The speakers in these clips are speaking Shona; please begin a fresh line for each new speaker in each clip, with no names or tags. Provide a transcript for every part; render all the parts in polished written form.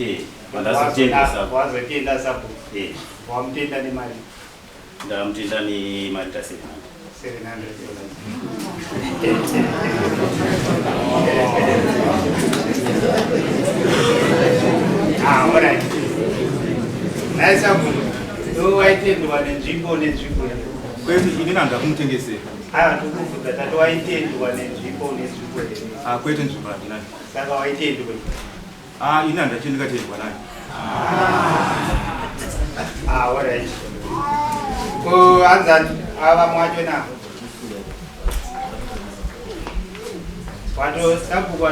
Eh, vandazotenda sabhuku.
Wazotenda sabhuku.
Eh.
Wamutenda nemari?
Ndamutenda nemari ta 700.
$700. Ah, alright. Nhai sabhuku, iwe waitendwa nenzvimbo nenzvimbo here?
Kwete, ini nanda kumutengesera.
Aiwa, tikubvunza, tati waitendwa nenzvimbo nenzvimbo here?
Ah, kwete, nzvimbo handinayo.
Saka waitendwa?
Ah, ini handachi ndikatendwa nayo.
Ah, alright. Ko hanzani ava mwacho na? Wato sabhuku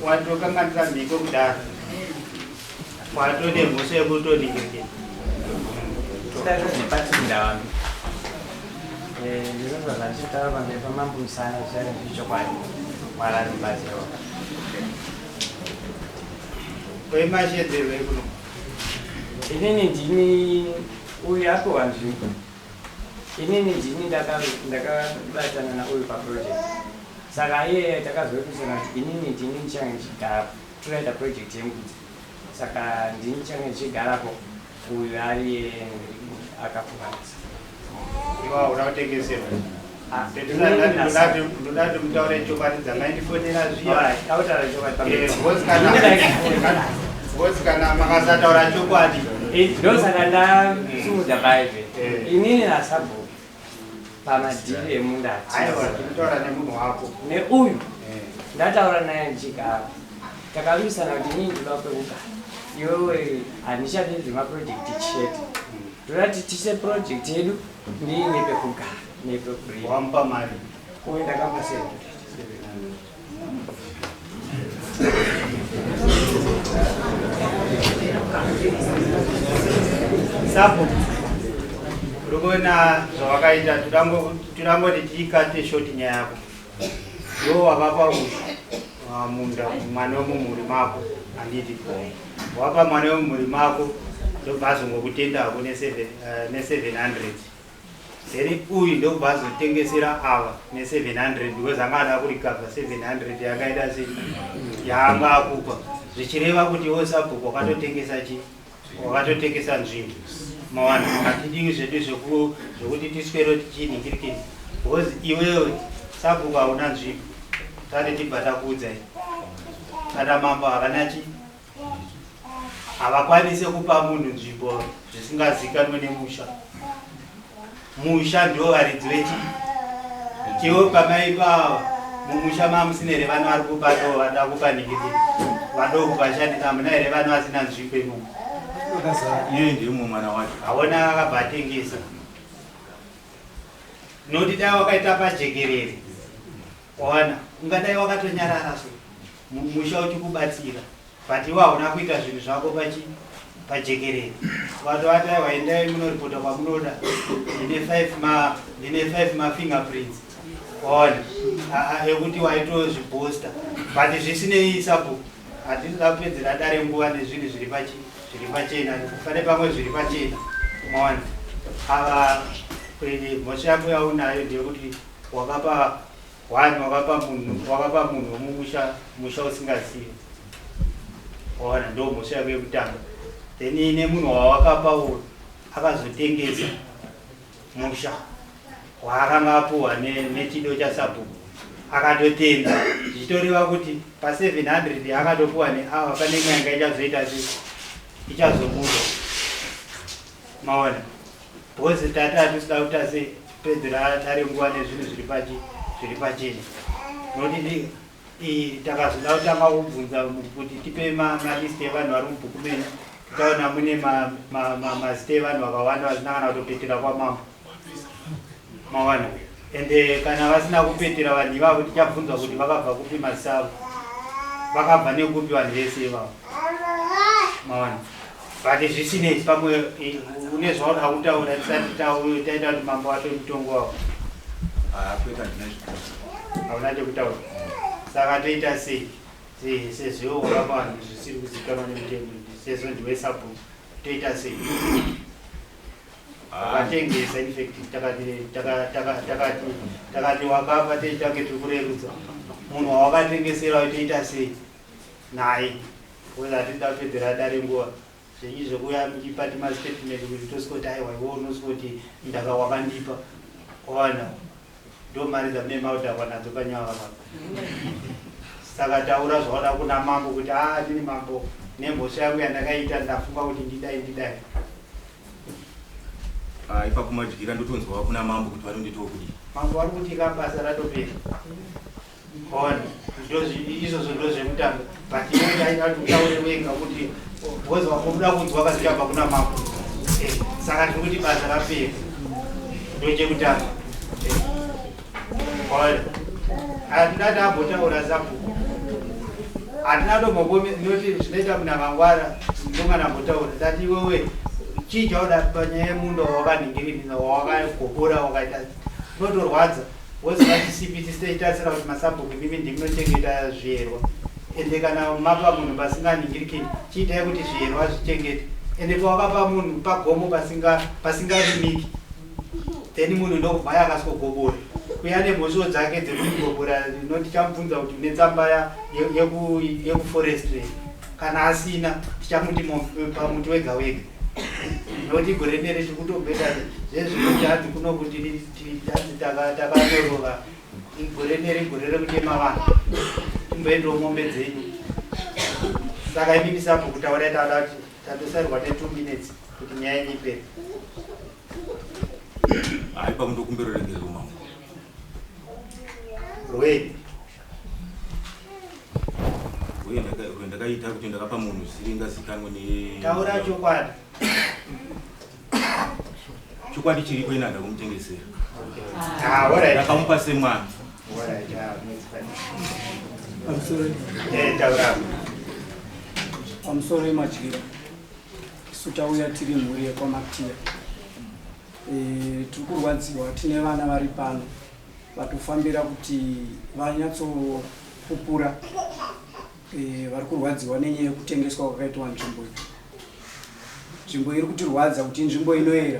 watokanganisa mhiko kudaro. Wato nemhosva yekutoningirikira.
Nepatindawambi ndizvo zvandinotaura pamberi pamambo Musana, zvichave zvechokwadi, Mwari ari mubatsiro.
Kwemashedzerwo ekuno.
Inini ndini uyu apiwa nzvimbo. Inini ndini ndakabatana nauyu paproject, saka iye takazowirirana kuti inini ndini ndichange ndichigarapo. Tinoita project yembudzi, saka ndini ndichange ndichigarapo, uyu ari akafumanisa.
Iwe hauna kutengeserwa.
Ah.
Ndoda kuti mutaure chokwadi dzamaindifonera zviya.
Alright, tautaura chokwadi pamberi.
Because kana makasataura chokwadi.
Ndosaka ndasumudza bhaibheri. Inini nasabhuku pamadhiri emunda.
Aiwa, tinotaura nemunhu wako.
Neuyu ndataura naye ndichigara, takawisana kuti inini ndoda kwekugara, iwewe handichadi zvemaproject chete, ndoda kuti tiise project yedu ndiine pekugara nepekurima.
Wamupa mari?
Uyu ndakapa 700.
Sabhuku, uri kuona zvawakaita? Tirangoti tiikate short nyaya yako. Iwo wakapa munda mwana wemumhuri mako, handiti? Wapa mwana wemumhuri mako, ndobva azongokutendako ne700, then uyu ndobva azotengesera ava ne700 because anga ada kurecover 700 yakaita sei, yaanga akupa, zvichireva kuti iwe sabhuku wakatotengesa chi wakatotengesa nzvimbo. Mawana, hatidii zvedu zvokuti tiswero tichinhingirikini, because iwewe sabhuku hauna nzvimbo. Tati tibva takuudzai, kana mambo havana chi havakwanisi kupa munhu nzvimbo zvisingazikanwe nemusha. Musha ndo varidzi vechi. Iwe pamaipa ava mumusha mamusina here vanhu vari kupa ndo vada kupa nhingiti, vado kuvashandisa? Hamuna here vanhu vasina nzvimbo imomo?
Iye ndiye mumwe mwana wacho.
Haona, akabva atengesa, nokuti dai wakaita pajekerere, wawana, ungadai wakatonyarara so musha uchikubatsira, but iwe hauna kuita zvinhu zvako pajekerere. Vatovati, "Aiwa, endai munoripota kwamunoda, ndine five mafingerprints." Waona ekuti waitozviposta, but zvisinei, sabhuku, hatinoda kupedzera dare nguva nezvinhu zviri pachena, pane pamwe zviri pachena. Maona, ava mhosva yako yaunayo ndeyekuti wakapa one, wakapa munhu wemumusha musha usingazivi. Waona, ndo mhosva yako yekutanga. Then ine munhu wawakapa uyu akazotengesa musha waakanga apuhwa nechido chasabhuku, akatotenda, zvichitoreva kuti pa700 akatopuwa neawa pane imwe yanga ichazoita se ichazobuda. Maona, because tati hatisida kuti ase pedzera dare nguva nezvinhu zviri pachena, nokuti takazoda kutanga kubvunza kuti tipe malist evanhu vari mubhuku menyu, tichaona mune mazita evanhu vakawanda vasina kana kutopetera kwamambo. Mawana, ende kana vasina kupetera vanhu ivavo, tichabvunzwa kuti vakabva kupi, mazita avo vakabva nekupi vanhu vese ivavo. Mawana, but zvisinei, pamwe une zvauda kutaura tisati taita kuti mambo atore mutongo wavo?
Ah, kwete, handina zvikuti.
Hauna chekutaura. Saka toita sei? Sezvo iwe wakapa vanhu zvisiri kuzikanwa nemutemo, sezvo ndiwe sabhuku, toita sei? Wakatengesa, in fact takati wakapa, teitange tiri kurerutsa munhu wawakatengesera, toita sei naye? Because hatidi kupedzera dare nguva. Zvenyu zvekuuya muchipa timastatement kuti tosvikoti aiwa iwe unosvikoti ndaka wakandipa. Wawana ndo mari dzamune maudhakwa nadzo panyaya vamama. Saka taura zvauda kuna mambo kuti ah ndini mambo nemhosva yangu yandakaita ndafunga kuti ndidai ndidai.
Ah, ipapo madyira ndotonzwa kuna mambo kuti vanonditawo kudii.
Mambo vari kuti ka basa ratopera. Ona izvozvo ndozvekutanga but iwe ndaida kuti utaure wega kuti because wakuda kunzwa kazvichabva kuna mambo. Eh, saka tiri kuti basa rapera ndochekutanga. Eh, ona hatina tambotaura sabhuku hatina tombokomi noti zvinoita munhu akangwara ndongana mbotaura tati iwewe chii chauda panyaya yemunda wawakanhingirinisa wawakagobora wakaita unotorwadza Woziva chisipi tisi tichitarisira kuti masabhuku imimi ndimunochengeta zviyerwa ende kana mapa munhu pasinganingiriki chiitai kuti zviyerwa zvichengete ende pawakapa munhu pagomo pasinga pasingarimiki then munhu ndokubva yakaswogobora kuya nemhosvo dzake dzekugobora no tichamubvunza kuti une tsamba yekuforestry kana asina tichamuti pamuti wega wega nokuti gore nere tiri kutomboita zvezvekuti hanzi kuno kuti hanzi takanyorova gore nere gore rekutema vanhu timboendawo mombe dzenyu saka imimi sabhuku kutaura taada kuti tatosarirwa ne 2 minutes kuti nyaya yenyu ipere.
Hayi pakundokumbira ruregerero mambo.
Rwei?
Uye ndakaita kuti ndakapa munhu zvisingazikanwe ne
Taura chokwadi.
Chokwadi chiripo ina ndakumutengesera.
Ah, all right.
Ndakamupa semwana.
All right, ah, that's fine.
Pamusoro
Eh, taura.
Pamusoro yemadyira. Isu tauya tiri mhuri yekwaMatiya. E, tiri kurwadziwa tine vana vari pano vatofambira kuti vanyatsopupura e, vari kurwadziwa nenyaya yekutengeswa kwakaitwa nzvimbo iyi. Nzvimbo iri kutirwadza kuti inzvimbo inoera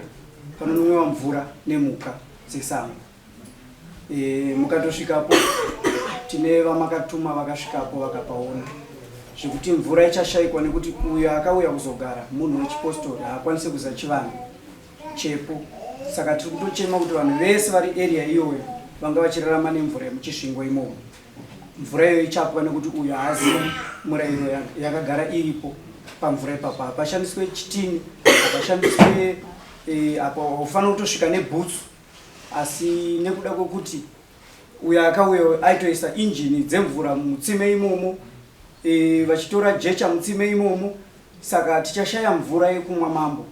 panonwiwa mvura nemhuka dzesango. E, mukatosvikapo tine vamakatuma vakasvikapo vakapaona zvekuti mvura ichashaikwa nekuti uyo akauya kuzogara munhu wechipostori haakwanise kuza chivanhu chepo saka tiri kutochema kuti vanhu vese vari area iyoyo vanga vachirarama nemvura yemuchisvingo imomo mvura iyoyo ichapwa nekuti uyo haazivi murayiro yakagara iripo pamvura ipapo hapashandiswe chitini hapashandiswe eh, apa ufanira kutosvika nebhutsu asi nekuda kwekuti uyo akauya aitoisa injini dzemvura mutsime imomo e, vachitora jecha mutsime imomo saka tichashaya mvura yekumwa mambo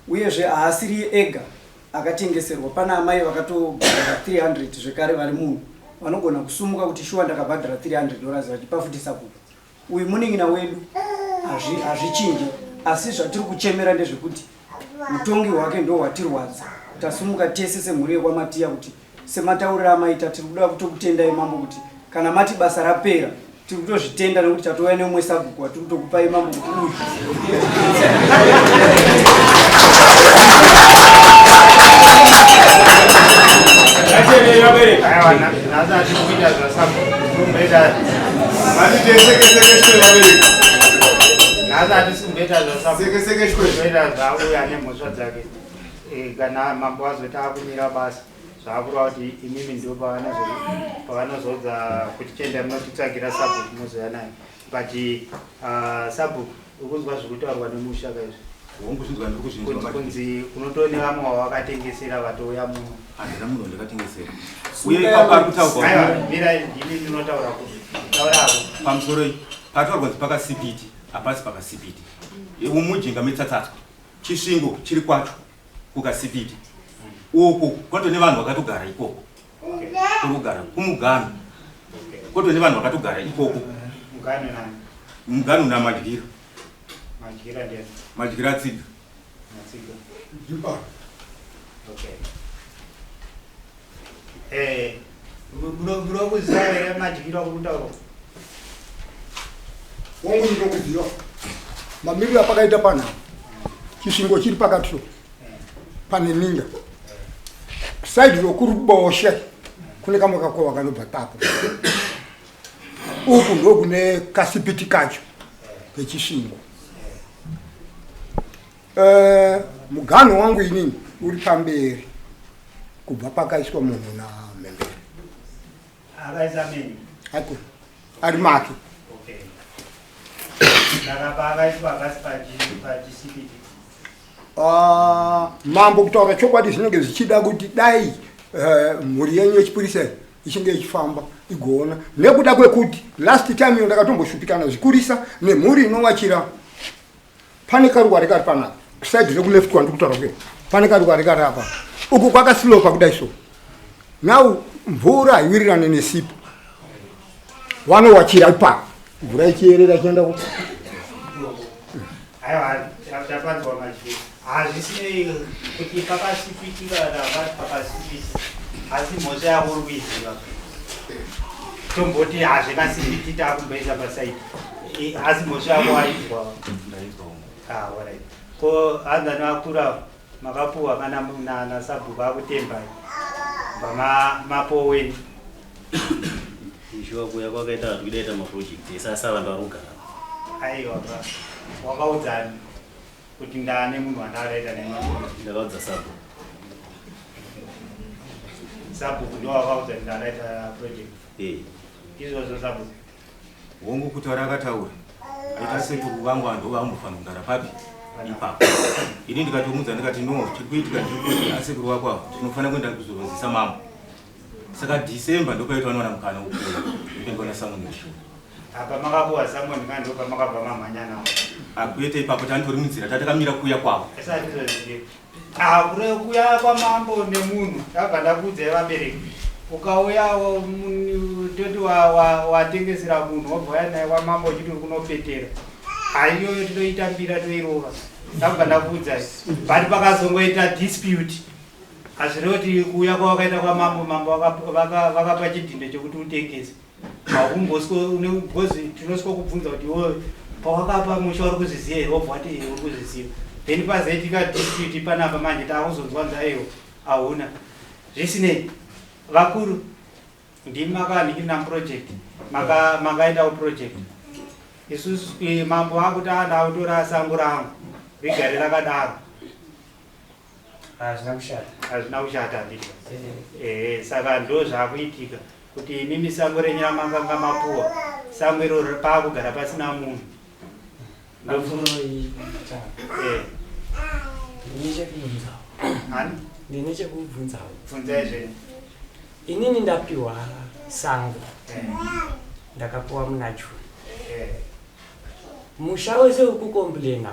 uyezve haasiriye ega akatengeserwa pana amai vakatobhadhara 300 zvekare vari muno vanogona kusumuka kuti shuwa ndakabhadhara 300 dollars vachipa futi sabhuku Uyu munin'ina wedu hazvichinje asi zvatiri kuchemera ndezvekuti utongi hwake ndo hwatirwadza. Tasumuka tese semhuri yekwaMatiya kuti sematauriro amaita tiri kuda kutokutendai mambo kuti kana mati basa rapera tiri kutozvitenda nekuti tatouya neumwe sabhuku watiri kutokupai mambo kuti uyu
Aiwa, nhasi hatisi kuita zvasabhuku. Nhasi hatisi kumboita zvasakuita zvauya nemhosva dzake eh, kana mambo azoti akumira basa zvakureva kuti imimi ndio pavanozodza kuti chienda munotitsvagira sabhuku mozouya naye but uh, sabhuku ukunzwa zviri kutaurwa nemusha kaizvi
Hongu zvinzwa ndiri kuzvinzwa.
Kunzi unotone vamwe wawakatengesera vatouya muno.
Handina munhu wandakatengesera. Uye ipapo ari kutaurwa.
Aiwa, mira ndini ndinotaura kuti. Taura hako.
Pamusoro iyi pataurwa kunzi pakasipiti, hapasi pakasipiti. Mujinga metsatsatswa. Chisvingo chiri kwacho kukasipiti. Uku kwato nevanhu vakatogara ikoko. Kuri kugara kumuganhu. Kwato nevanhu vakatogara ikoko.
Muganhu nani?
Muganhu naMadyira.
Madyira ndiani?
Madyira tsiga.
Matsiga.
Ndipa.
Okay. Eh, munokuziva here madyira kutaura?
Wangu ndinokuziva. Mamiriro apakaita pana. Chisvingo chiri pakati so. Pane ninga. Side rokuruboshe kune kamwe kakova kanobva papo. Uku ndokune kasipiti kacho. pechisvingo. Eh, muganho wangu inini uri pamberi kubva pakaiswa munhu namhembere.
Akaisa meni?
Aiko ari make.
Okay. Saka paakaiswa akasi pachisipiti?
Ah, mambo, kutaura chokwadi zvinenge zvichida kuti dai mhuri yenyu yechipurisa ichinge ichifamba igoona, nekuda kwekuti last time iyo ndakatomboshupikana zvikurisa nemhuri inowachira. Pane karuware kari panapa, side rekuleft kwandiri kutaura kuyo, pane karuware kari apa, uku kwakasilopa kudai. So now mvura haiwirirane nesipo, vanowachira ipapo, mvura ichiyerera ichienda ku
Aiwa, tapanzwa machii. Hazvisinei kuti pakasipiti kana hapasi pakasipiti, asi mhosva yako uri kuiziva. Tomboti hazvikasipiti, takumboisa paside, asi mhosva yako wainzwa. Ah, alright. Ko hanzani vakura makapuwa kana nasabhuku akutembai bva mapoweni?
Shuwa, kuya kwakaita vanhu kudaita maproject ese, asi vanhu vari kugara.
Aiwa, ba wakaudzani kuti ndane munhu wandakaita nema?
Ndakaudza sabhuku.
Sabhuku ndo wakaudza kuti ndakaita project?
Eh.
Izvozvo sabhuku?
Hongu, kutaura akataura aita sekuru vangu, vanhu vambofanira kugara papi ipapo. Ini ndikatomudza ndikati, no, chiri kuitika ndechekuti asekuru vako avo tinofanira kuenda kuzorozisa mambo. Saka December ndopaitwa vanowana mukana wekuuya kuenda summon.
Apa makapuwa summon ka, ndo pamakabva mamhanya nawo?
Akuete ipapo tanditori munzira, tatakamira kuuya kwavo.
Asati kure kuya kwamambo nemunhu, ndabva ndakuudzai vabereki, ukauya toti watengesera munhu, wobva uya naye kwamambo uchiti uri kunopetera, haiyoyo tinoitambira, toirova. Ndabva ndakuudzai. But pakazongoita dispute, hazvirevo kuti kuuya kwawakaita kwamambo, mambo vakapa chidhindo chekuti utengese. Haumbosiko, tinosiko kubvunza kuti iwe pawakapa musha uri kuzviziva here? Wobva wati uri kuzviziva, then pazoitika dispute panapa manje taakuzonzwa nzi aiwa, hauna. Zvisinei, vakuru, ndimi makanikirina muproject, makaenda kuproject. Isusu mambo akuti andakutora sango rangu rigare rakadaro.
Hazvina kushata.
Hazvina kushata, handiti? Ehe, saka ndo zvaakuitika kuti imimi sango renyu ramakanga mapuwa, sango iroro paakugara pasina munhu.
Pamusoro ita. Ndine chekubvunzawo.
Ani?
Ndine chekubvunzawo.
Bvunzai zvenyu.
Inini ndapiwa sango, ndakapiwa muna June. Musha wese uri kucomplaina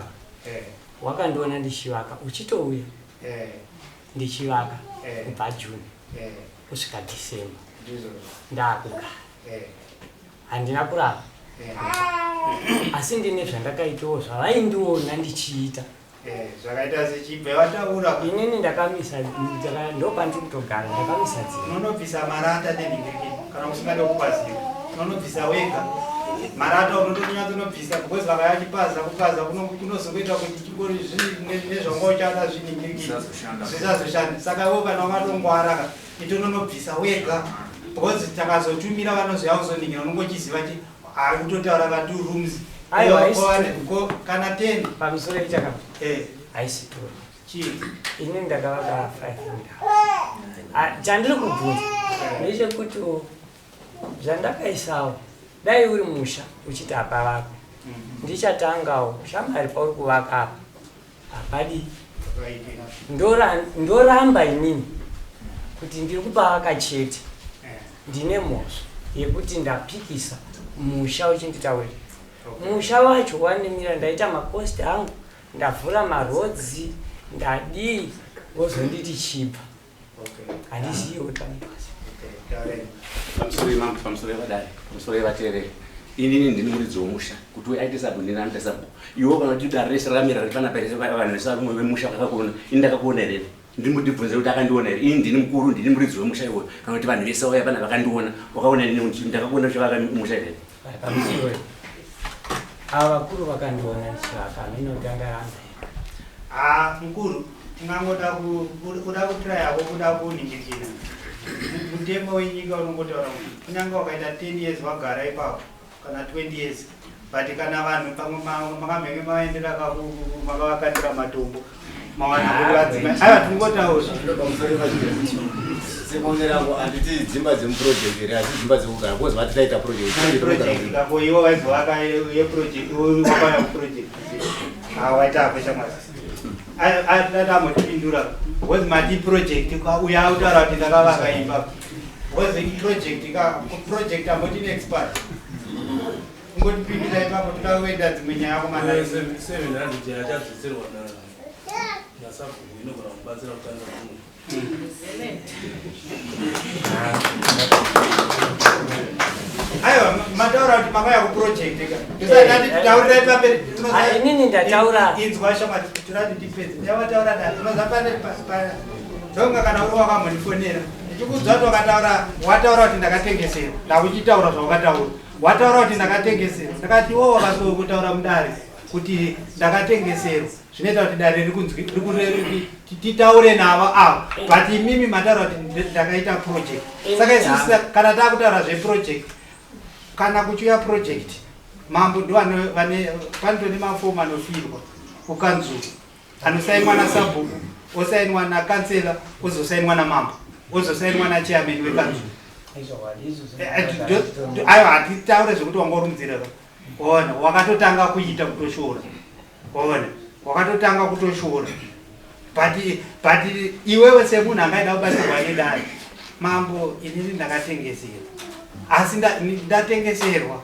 wakandiona ndichivaka, uchitouya ndichivaka kubva June kusvika December. Ndaakugara, handina kurapa, asi ndine zvandakaitawo zvavaindiona ndichiita.
Zvakaita sechibva wataura.
Inini ndakamisa, ndopandiri kutogara, ndakamisa dzimba.
Unonobvisa marata nenhingiriki kana usingade kupaziva, unonobvisa wega marata, unotonyatsobvisa because vakaya chipaza, kupaza kunozokuita kuti chingori nezvanga uchada zvinhingiriki zvisazoshanda. Saka iwo kana wakatongwara ka, itononobvisa wega because takazotumira vanozoya kuzoningira, unongochiziva chi ari kutotaura ka two rooms.
Aiwa, haisi
Kana 10.
Pamusoro ichaka. Haisi two.
Chii?
Inini ndakavaka 5 room house. Ah, chandiri kubvunza ndechekuti zvandakaisawo, dai uri musha uchiti hapavakwe, ndichatangawo shamwari, pauri kuvaka apa hapadi. Ndoramba inini kuti ndiri kupavaka chete, ndine mhosva yekuti ndapikisa musha uchinditaurira. Musha wacho wandimira, ndaita macosts angu, ndavhura maroads, ndadii, wozonditi chibva. Handizivi kuti panoitwa sei.
Pamusoro yemambo, pamusoro yevadare, pamusoro yevateereri, inini ndini muridzi womusha. Kuti uyu aite sabhuku, ndini anoita sabhuku. Iwo kana kuti dare rese rakamira riri panapa rese, vanhu vese varumwe vemusha vakakuona, ini ndakakuona here? Ndimundibvunze kuti akandiona here? Ini ndini mukuru, ndini muridzi wemusha iwoyo. Kana kuti vanhu vese vauya pana vakandiona, wakaona inini ndakakuona uchivaka musha here?
Pamusoro, ava vakuru vakandiona ndichivaka, hameno ndaramba.
Ah, mukuru, tingangoda kuda kutrayako, kuda kuningirikira mutemo wenyika unongotaura kuti kunyange wakaita 10 years wagara ipapo kana 20 years. But kana vanhu pamwe makamhenge mavaendera makavakandira matombo mawana kuti vadzimai aiwa tingotaura.
Semaonero angu handiti dzimba dzemuproject here asi dzimba dzekugara because vati taita project.
Project kako iwe waizovaka yeproject wakauya kuproject. Ah, waita ako shamwari. Atamotipindura because mati project uya autaura kuti ndakavaka imba because project ka project amboti neexpert kungotipindura ipapo toda kuenda dzimwe nyaya komana.
700 yachadzoserwa nasabhuku inogona kubatsira kutanga kumwe.
Aiwa, mataura kuti makauya kuproject ka tisati titaurirai pamberi.
Ah, inini ndataura.
Inzwa shamwari, tirati tipedze ndavataura da unoza pane ndonga kana uri wakambondifonera ndichikuudza kuti wakataura wataura kuti ndakatengeserwa, ndakuchitaura zvawakataura, wataura kuti ndakatengeserwa, ndakati iwo wakazokutaura mudare kuti ndakatengeserwa zvinoita kuti dare titaure navo ava, but imimi mataura kuti ndakaita project, saka isusu kana takutaura zveproject, kana kuchiuya project, mambo ndo panotone mafomu anofirwa kukanzuru anosainwa nasabhuku, osainwa nakansela, ozosainwa namambo, ozosainwa nachairman wekanzuru. Aiwa, hatitaure zvekuti wanga uri munzira. Ona, wakatotanga kuita kutoshora, ona wakatotanga kutoshora, but iwewe semunhu angaida kubatsirwa nedare, mambo, inini ndakatengeserwa, asi ndatengeserwa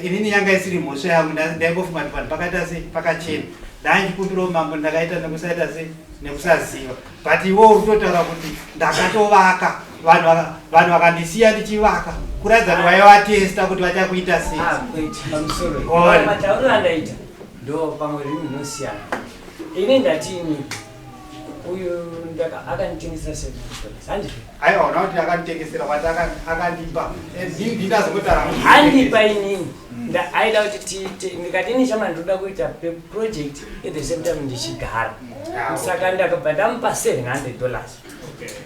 inini yanga isiri mhosva yangu, ndaingofunga kuti vanhu pakaita sei pakachena, ndanchikumbirawo mambo, ndakaita nekusaita sei nekusaziva, but iwe uri kutotaura kuti ndakatovaka, vanhu vakandisiya ndichivaka, kuratidza kuti waivatesta kuti vachakuita sei.
Ah, wait, pamusoro.
Ona.
Matauriro andaita ndo pamwe rimi rinosiyana. Ini ndatini uyu akanditengesera $7, handizvo?
Aiwa, una kuti akanditengesera, wati akandipa. Ndindazokotaura.
Handipa inini. Aida kuti ndikati ini chama ndinoda kuita project at the same time ndichigara, saka ndakabva ndamupa $700,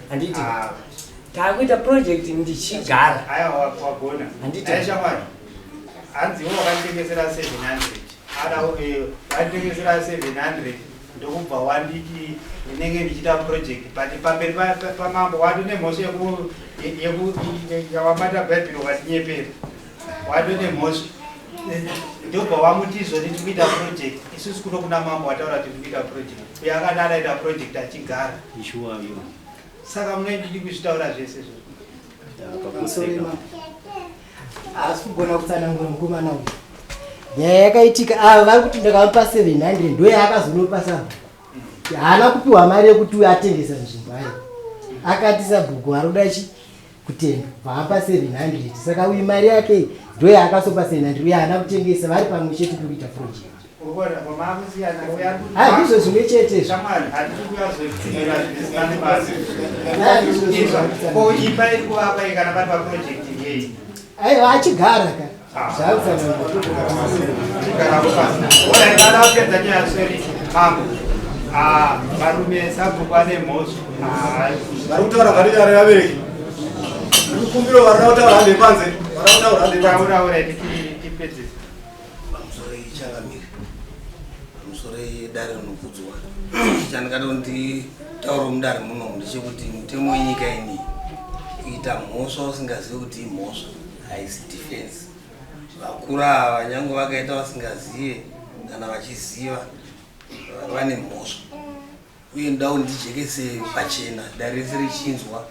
handiti? Taakuita project ndichigara.
Aiwa, wagona.
Handiti?
Ai, shamwari, hanzi iwe wakanditengesera 700, ada wanditengesera 700, ndokubva wanditi ndinenge ndichiita project, but pamberi pamambo wati nemhosva yawabata bhaibheri, wakatinyepera, wati nemhosva, ndobva wamuti izvoni tikuita project, isusu kuno kuna mambo wataura kuti tikuita project, uye akati adaita project achigara.
Ishuwa yo.
Saka munoindidi kuzvitaura zvese izvozvo?
Pamusoro, haasi kugona kutsanangura mukomana uyu nyaya yakaitika. Ava vari kuti ndakamupa 700, ndo yaakazonopa sabhuku. Haana kupiwa mari yekuti uyu atengesa nzvimbo ayo. Akati sabhuku ari kuda chi kutenga, vaapa 700, saka uyu mari yake ndo yaakasopa 700. Uye haana kutengesa, vari pamwe chete pekuita project.
Urikuona kwamakusiyana uya ari kuti-
Ah, ndizvo zvimwe chete izvo.
Shamwari, hatiri kuyazotsigira zvisina nebasa.
Ah, ndizvo zvimwe.
Ko imba iri kuvakwa iyi kana pari paproject ngei?
Aiwa, achigara ka, zvakutsanangura.
Kana wapedza nyaya, sorry mambo. Ah, varume, sabhuku ane mhosva. Ah,
Vari kutaura zvati vabereki mukumbiro, vari kutaura hande panze, vari kutaura hande panze.
Taura, ura tipedzise.
Pamusoro ichangamire, pamusoro yedare rinokudzwa, chandingada nditaure mudare muno ndechekuti mutemo wenyika ini, kuita mhosva usingazivi kuti imhosva haisi defense. Vakura ava nyange vakaita vasingazive kana vachiziva, vane mhosva. Uye ndoda kuti ndijekese pachena, dare rese richinzwa,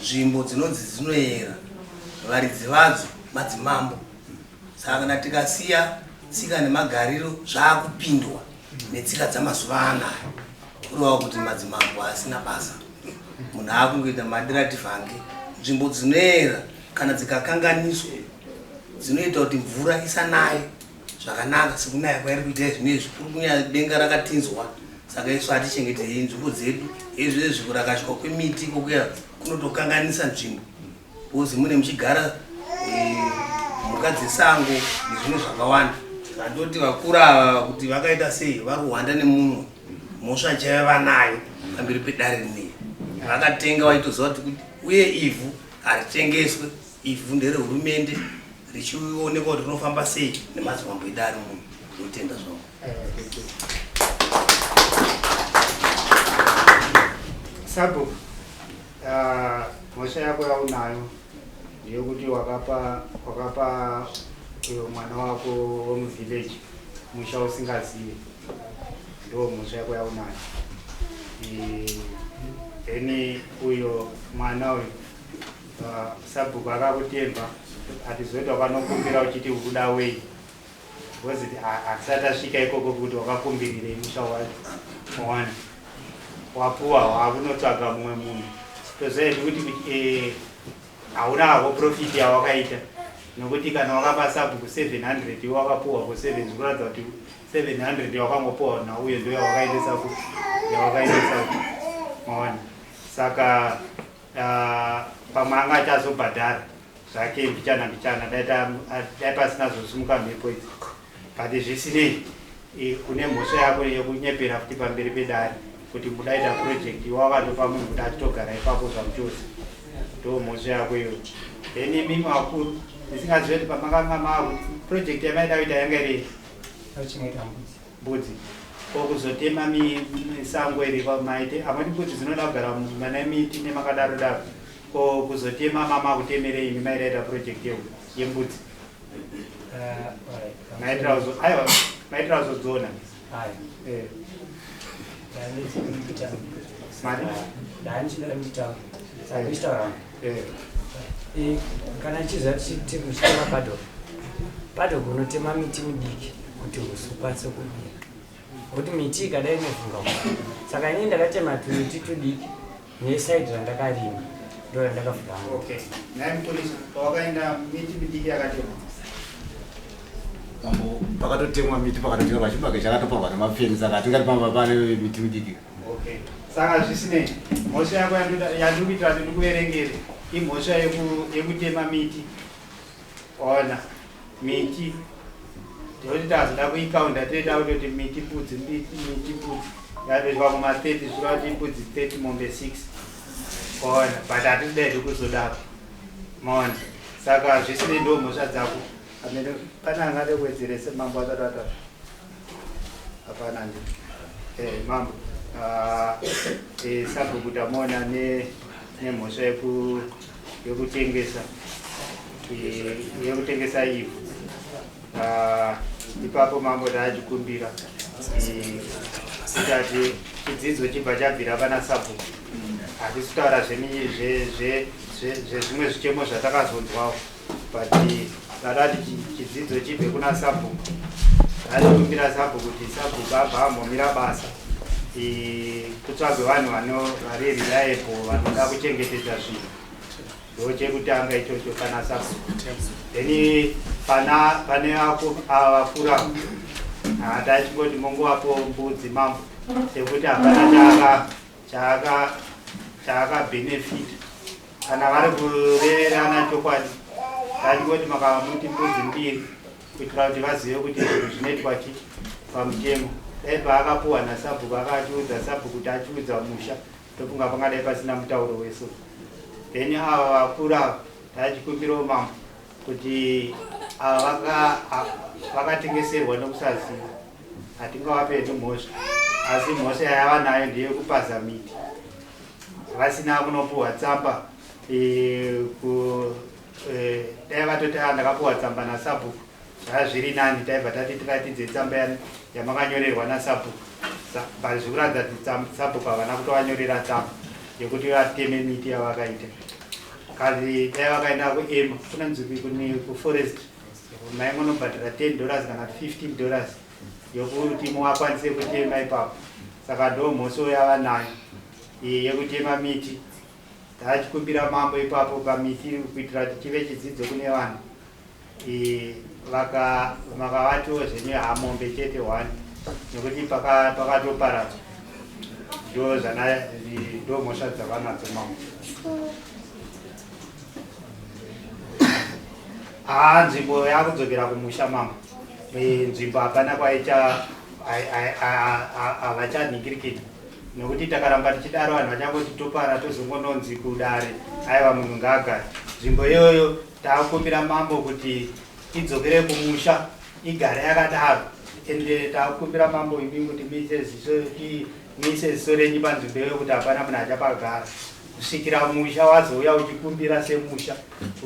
nzvimbo dzinonzi dzinoyera varidzi vadzo madzimambo. Saka kana tikasiya tsika nemagariro zvaakupindwa netsika dzamazuva anaya, kureva kuti madzimambo asina basa, munhu aakungoita madirativhange. Nzvimbo dzinoyera kana dzikakanganiswa dzinoita kuti mvura isanaye zvakanaka sekunaya kwairi kuita izvinezvi, kuri kunyaya denga rakatinzwa. Saka isu hatichengetei nzvimbo dzedu. Izvezvi kurakashwa kwemiti kokuya kunotokanganisa nzvimbo because mune muchigara mhuka dzesango nezvimwe zvakawanda. Saka ndoti vakura ava kuti vakaita sei, vari kuhwanda nemumwe, mhosva chaiva vanayo pamberi pedare rinei. Vakatenga vaitoziva kuti uye ivhu haritengeswe, ivhu nderehurumende. richionekwa kuti rinofamba sei nemadzimambo edare muno. Ndinotenda zvangu.
Sabhuku, mhosva yako yaunayo ndeyekuti wakapa wakapa uyo mwana wako wemuvillage musha usingazive, ndo mhosva yako yaunayo. Then uyo mwana uyu, sabhuku akakutemba, atizoita wakanokumbira uchiti ukuda wei, because hatisati tasvika ikoko kuti wakakumbirirei musha wacho. Mawana wapuwa, wakunotsvaga mumwe munhu. Toziva kuti hauna hako profit yawakaita, nokuti kana wakapa sabhuku 700, iwe wakapuwa ko 7, zvikuratidza kuti 700 yawakangopuwa nauyo ndo yawakaendesa ku yawakaendesa ku mawana. Saka pamwe anga achazobhadhara zvake mbichana mbichana, dai pasina zvosimuka mhepo idzi. But zvisinei, une mhosva yako yekunyepera futi pamberi pedare kuti mudaita project, iwe wakatopa munhu kuti achitogara ipapo zvamuchose. Ndo mhosva yako iyoyo. Then imimi vakuru, ndisingazive kuti pamakanga maaku project yamaida kuita yanga iri
Chengeta mbudzi.
Mbudzi. Ko kuzotema misango iri maite amweni, mbudzi dzinoda kugara mane miti nemakadaro daro. Ko kuzotema mama kutemerei imi maidaita project yembudzi?
Alright.
Maitira aiwa, maitira kuzodziona.
Ayi. Ndanditaura.
Mari?
Ndandichida nditaura. Saka ndichitaura.
Eh.
Kana chiziva tichitema paddock, paddock unotema miti midiki kuti husu ukwanise kumira, nokuti miti ikadai inovhunga vhunga. Saka inini ndakatema tumiti tudiki neside randakarima, ndo randakavhura.
Okay, nhai mupurisa, pawakaenda miti midiki yakatemwa?
Mambo, pakatotemwa miti, pakatotemwa chibage chakatoparwa nemapfeni, saka hatingati pamba pane miti midiki.
Okay, saka zvisinei, mhosva yako yandiri kuitira kuti ndikuverengere imhosva yekutema miti. Ona miti ndekuti tazoda kuikaunda, toita kutoti miti mbudzi, miti, miti, mbudzi yatoiswa kuma30, zvireva kuti mbudzi 30, mombe 6. Ona, but hatisi kuzodaro, maona. Saka zvisinei, ndo mhosva dzako. Amene pane angade kuwedzerese mambo asati ataura? Hapana ndi mambo. Sabhuku tamuona nemhosva yekutengesa ivhu. Ipapo mambo taachikumbira kuti chidzidzo chibva chabvira pana sabhuku. Hatisi kutaura zvezvimwe zvichemo zvatakazonzwawo, but tadati chidzidzo chibve kuna sabhuku. Tachikumbira sabhuku kuti sabhuku abva ambomira basa, kutsvagwe vanhu vari reliable, vanoda kuchengetedza zvinhu. Ndo chekutanga ichocho pana sabhuku. Then pane ava vakura, hatachingoti mongovapo mbudzi mambo, sekuti hapana chaakabhenefita kana vari kureverana chokwadi. Tachingoti makamuti mbudzi mbiri kuitira kuti vazive kuti zvinhu zvinoitwa chi pamutemo. Dai paakapuhwa nasabhuku akaachiudza sabhuku kuti achiudza musha, tofunga pangadai pasina mutauro weso. Then ava vakura ava, tachikumbirawo mambo kuti ava vakatengeserwa nokusaziva, hatingavape hedu mhosva, asi mhosva yava nayo ndeyekupaza miti vasina kunopuhwa tsamba. Dai vatoti, "Ah, ndakapuhwa tsamba nasabhuku," zvaa zviri nani. Taibva tati tiratidze tsamba yamakanyorerwa nasabhuku. But zvikuratidza kuti sabhuku havana kutovanyorera tsamba yekuti vateme miti yavakaita. Kasi dai vakaenda kuema kunonzi kuforest, maingonobhadhara $10 kana $15 yokuti muvakwanise kutema ipapo. Saka ndo mhosva yava nayo iyi yekutema miti. Tachikumbira mambo ipapo pamiti kuitira kuti chive chidzidzo kune vanhu. Makavatiwo zvenyu hamombe chete one, nekuti pakatoparadzwa. Ndo zvana, ndo mhosva dzavanadzo mambo. Haa, nzvimbo yakudzokera kumusha mambo. Nzvimbo hapana kwaicha, havachanhingirikini, nokuti takaramba tichidaro vanhu vachangoti topara, tozongononzi kudare aiwa, munhu ngaagare nzvimbo iyoyo. Takumbira mambo kuti Idzokere kumusha igare yakadaro. Ende takumbira mambo imi kuti muise ziso muise ziso renyu panzvimbo iyoyo kuti hapana munhu achapagara kusvikira musha wazouya uchikumbira semusha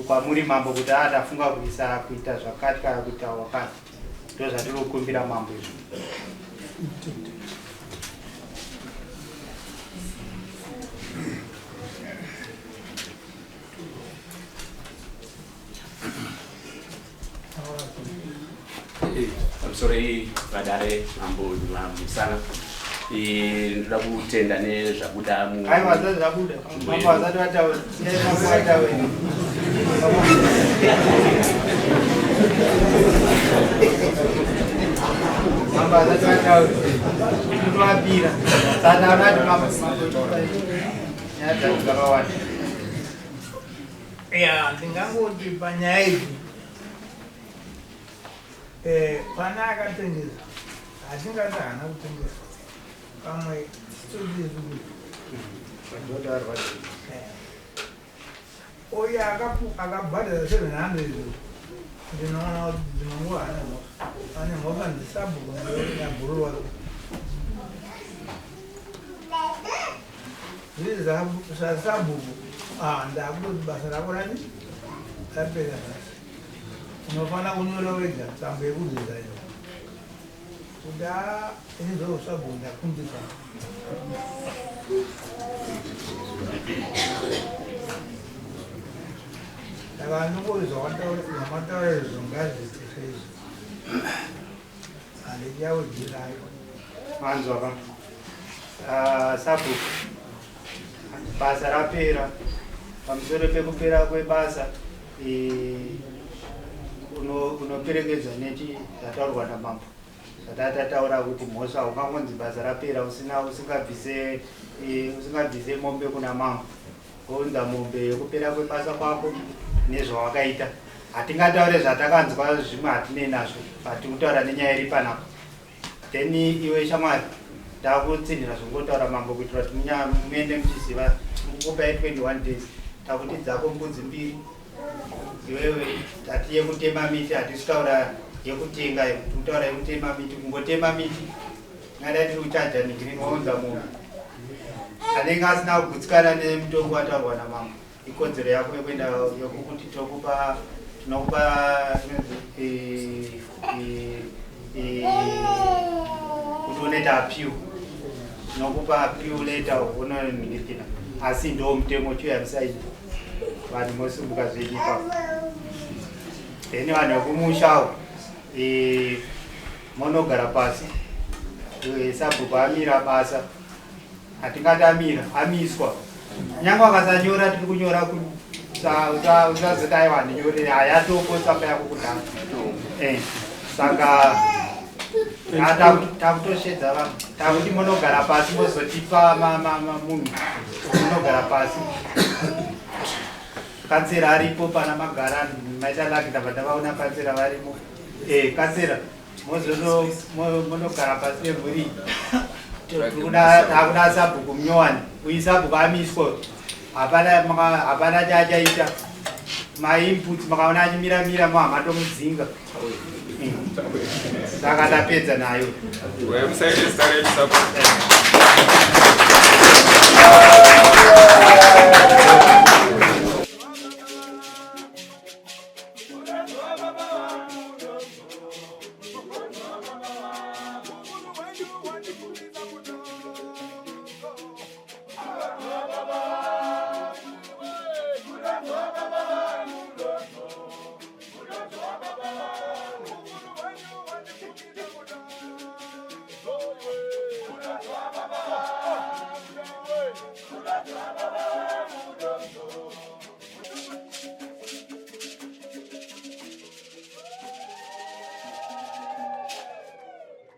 kwamuri mambo kuti a tafunga kuisa kuita zvakati kana kuita wakati. Ndozvatiri kukumbira mambo izvo.
Pamusoro vadare mambo musana ndoda kutenda nezvabuda
aiwa zvabuda mambo vasati vataura siyai mambo vataure mambo vasati vataura kutovapira saka anati mambo nyaya dzacho dzakawanda
Ya, ndingangoti panyaya idzi eh, pane akatengesa hatingati haana kutengesa pamwe titozivi uyo akabhadhara 700 ndinoona kuti dzimwe nguva haana mhosva ane mhosva ndisabhuku nabhuru wake Zviri zvasabhuku ah, ndakutoti basa rako rani rapera nhasi. Unofanira kunyora wega tsamba yekuresign kuti ah, ini zveusabhuku ndakundikana. Saka ndongoti zvamataura izvo ngazviite seizvo. Handichaudzirayo.
Manzwa ka? Ah, sabhuku basa rapera pamusoro pekupera kwebasa eh, unoperekedzwa nechi zvataurwa namambo zvatatataura kuti mhosva ungangonzi basa rapera usina usingabvise eh, usingabvise mombe kuna mambo Wounza mombe yekupera kwebasa kwako nezvawakaita. Hatingataure zvatakanzwa zvimwe hatinei nazvo but kutaura nenyaya iri panapa. Then iwe shamwari ndakutsinhira zvongotaura mambo kuitira kuti muende muchiziva kukupai 21 days takuti dzako mbudzi mbiri iwewe tati yekutema miti hatisi kutaura yekutenga kutaura yekutema miti kungotema miti Tingadai tiri kuchaja nigiri wounza munhu anenge asina kugutsikana nemutongo wataurwa namambo. Ikodzero yako yekuenda yokuti tokupa tinokupa kuti unoita appeal tinokupa appeal later unonhingirikina asi ndo mutemo chiuya musaini vanhu mosumbuka zvenyu ipapo then vanhu vekumushawo Monogara pasi sabhuku amira basa hatingati amira amiswa nyange akasanyora tiri kunyora usazoti aiwa handinyore hayatopo tsamba yako kudhara eh, saka takutoshedza vanhu takuti monogara pasi mozotipa munhu munogara pasi kansera aripo pana magara maita laki ndabva ndavaona kansera varimo Eh, kansera mozono monogara pasi nemhuri takuda sabhuku munyowani uyu sabhuku amiswa hapana hapana chaachaita mainputs makaona achimira mira mohamatomudzinga saka tapedza nayo.
Musaite zita renyu sabhuku.